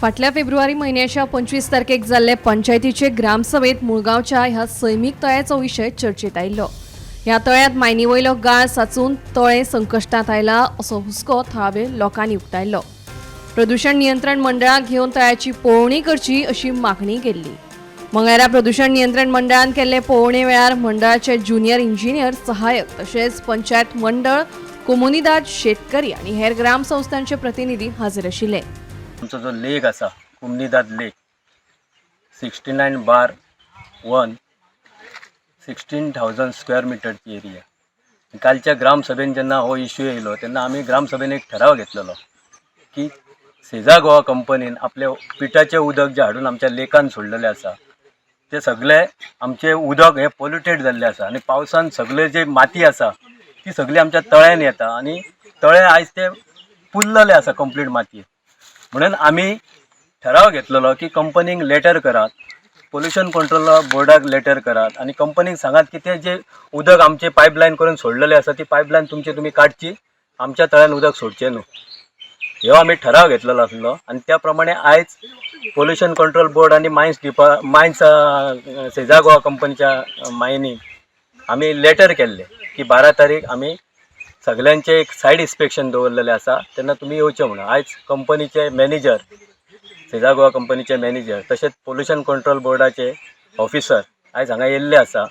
फाटल्या फेब्रुवारी म्हयन्याच्या 25 तारखेक जाल्ले पंचायतीचे ग्रामसभेत मुळगांवच्या ह्या सैमीक तळ्याचो विशय चर्चेत आयिल्लो. ह्या तळ्यांत मायनी वयलो गाळ साचून तळें संकश्टांत आयला असो हुस्को थळावे लोकांनी उक्तायल्लो. प्रदूषण नियंत्रण मंडळाक घेवन तळ्याची पळोवणी करची अशी मागणी केल्ली. मंगळारा प्रदूषण नियंत्रण मंडळान केल्ले पळोवणे वेळार मंडळाचे ज्युनियर इंजिनियर, सहाय्यक तशेंच पंचायत मंडळ, कोमुनिदाद, शेतकरी आनी हेर ग्रामसंस्थांचे प्रतिनिधी हाजीर आशिल्ले. आमचो जो लेक आसा, कुमनीदाद लेक, 69/1, 16,000 स्क्वेअर मिटरची एरिया. कालच्या ग्रामसभेन जेन्ना हो इश्यू येयलो तेन्ना आमी ग्रामसभेन एक ठराव घेतलेलो की सेजा गोवा कंपनीन आपले पिठाचें उदक जें हाडून आमच्या लेकान सोडलेलें आसा, ते सगळे आमचें उदक हें पोल्युटेड जाल्लें आसा आनी पावसान सगळे जे माती आसा ती सगळी आमच्या तळ्यान येता आनी तळें आयज तें पुरलेलें आसा कंप्लीट मातयेन. म्हणून आमी ठराव घेतलेलो की कंपनीक लेटर करात, पोल्युशन कंट्रोल बोर्डाक लेटर करात आनी कंपनीक सांगात की ते जे उदक आमचे पायपलायन करून सोडलेले आसा, ती पायपलायन तुमची तुमी काडची, आमच्या तळ्यान उदक सोडचें न्हू. ह्यो आमी ठराव घेतलेलो आसलो आनी त्या प्रमाणे आयज पोल्युशन कंट्रोल बोर्ड आनी मायन्स, सेजा गोवा कंपनीच्या मायनीक आमी लेटर केल्ले की 12 तारीख आमी सगल्यांचे एक सायड इन्स्पेक्शन दवरलेलें आसा, तेन्ना तुमी येवचें म्हणून. आयज कंपनीचे मॅनेजर, सेजा गोवा कंपनीचे मॅनेजर तशेंच पोल्युशन कंट्रोल बोर्डाचे ऑफिसर आयज हांगा येयल्ले आसा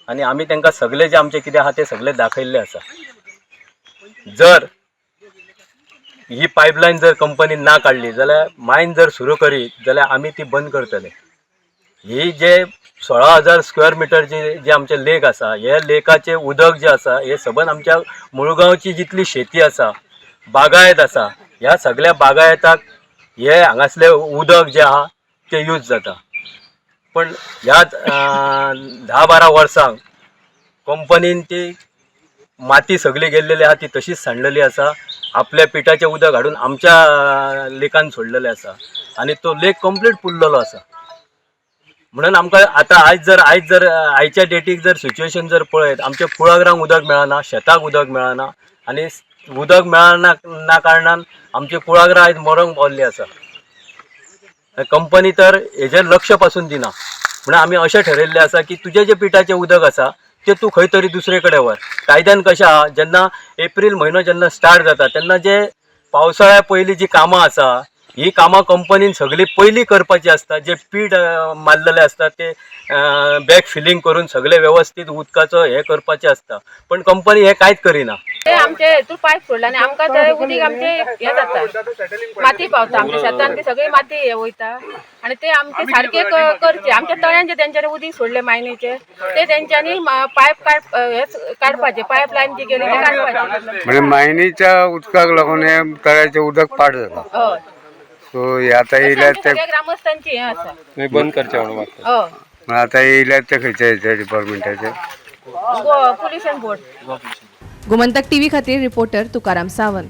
आनी आमी तांकां सगळे जे आमचें कितें आहा तें सगळें दाखयल्लें आसा. जर ही पायपलायन जर कंपनीन ना काडली जाल्यार, मायन जर सुरू करीत जाल्यार आमी ती बंद करतले. ही जे 16,000 स्क्वेअर मिटरची जे आमचे लेक आसा, हे लेकाचें उदक जें आसा हे सबंद आमच्या मुळगांवची जितली शेती आसा, बागायत आसा, ह्या सगळ्या बागायताक हे हांगासलें उदक जें आहा तें यूज जाता. पण ह्या 10-12 वर्सांक कंपनीन ती माती सगळी गेल्लेली आहा ती तशीच सांडलेली आसा. आपल्या पिठाचें उदक हाडून आमच्या लेकान सोडलेलें आसा आनी तो लेक कंप्लीट पुरलेलो आसा. म्हणून आमकां आतां आयज जर आयच्या डेटीक जर सिच्युएशन जर पळयत, आमच्या कुळागरांक उदक मेळना, शेताक उदक मेळना आनी उदक मेळना ना कारणान आमची कुळागरां आयज मरोंक पावल्ली आसा. कंपनी तर हेजेर लक्ष पासून दिना. म्हणून आमी अशें ठरयल्लें आसा की तुजें जें पिठाचें उदक आसा तें तूं खंय तरी दुसरे कडेन व्हर. कायद्यान कशें आहा, जेन्ना एप्रील म्हयनो जेन्ना स्टार्ट जाता तेन्ना जे पावसाळ्या पयलीं जी कामां आसा, ही कामां कंपनीन सगळीं पयलीं करपाची आसता. जे पीठ मारलेलें आसता ते बॅक फिलींग करून सगळें वेवस्थीत उदकाचो हें करपाचें आसता, पण कंपनी हें कांयच करिना. ते आमचे हेतून पायप सोडला आनी आमकां ते उदीक आमचे हें जाता, माती पावता आमच्या शेतान, ती सगळी माती हे वयता आनी ते आमचे सारके करचे. आमच्या तळ्यांचे तेंच्यांनी उदीक सोडले मायनीचे, ते तेंच्यांनी पायप काड हेच काडपाचे, पायप लायन जी गेली ती काडपाची. म्हणजे मायनीच्या उदकाक लागून हे तळ्याचें उदक पाड जालां. हय. सो हे आतां तशें येयल्यार आमच्या ते सगळ्या ग्रामस्थांची हें आसा. तुम्ही बंद करचे म्हणून मागता. हय. म्हण आतां येयल्यार ते खंयच्या हेच्या डिपार्टमेंटाचे? Pollution board. Gomantak TV खातीर रिपोर्टर तुकाराम सावंत.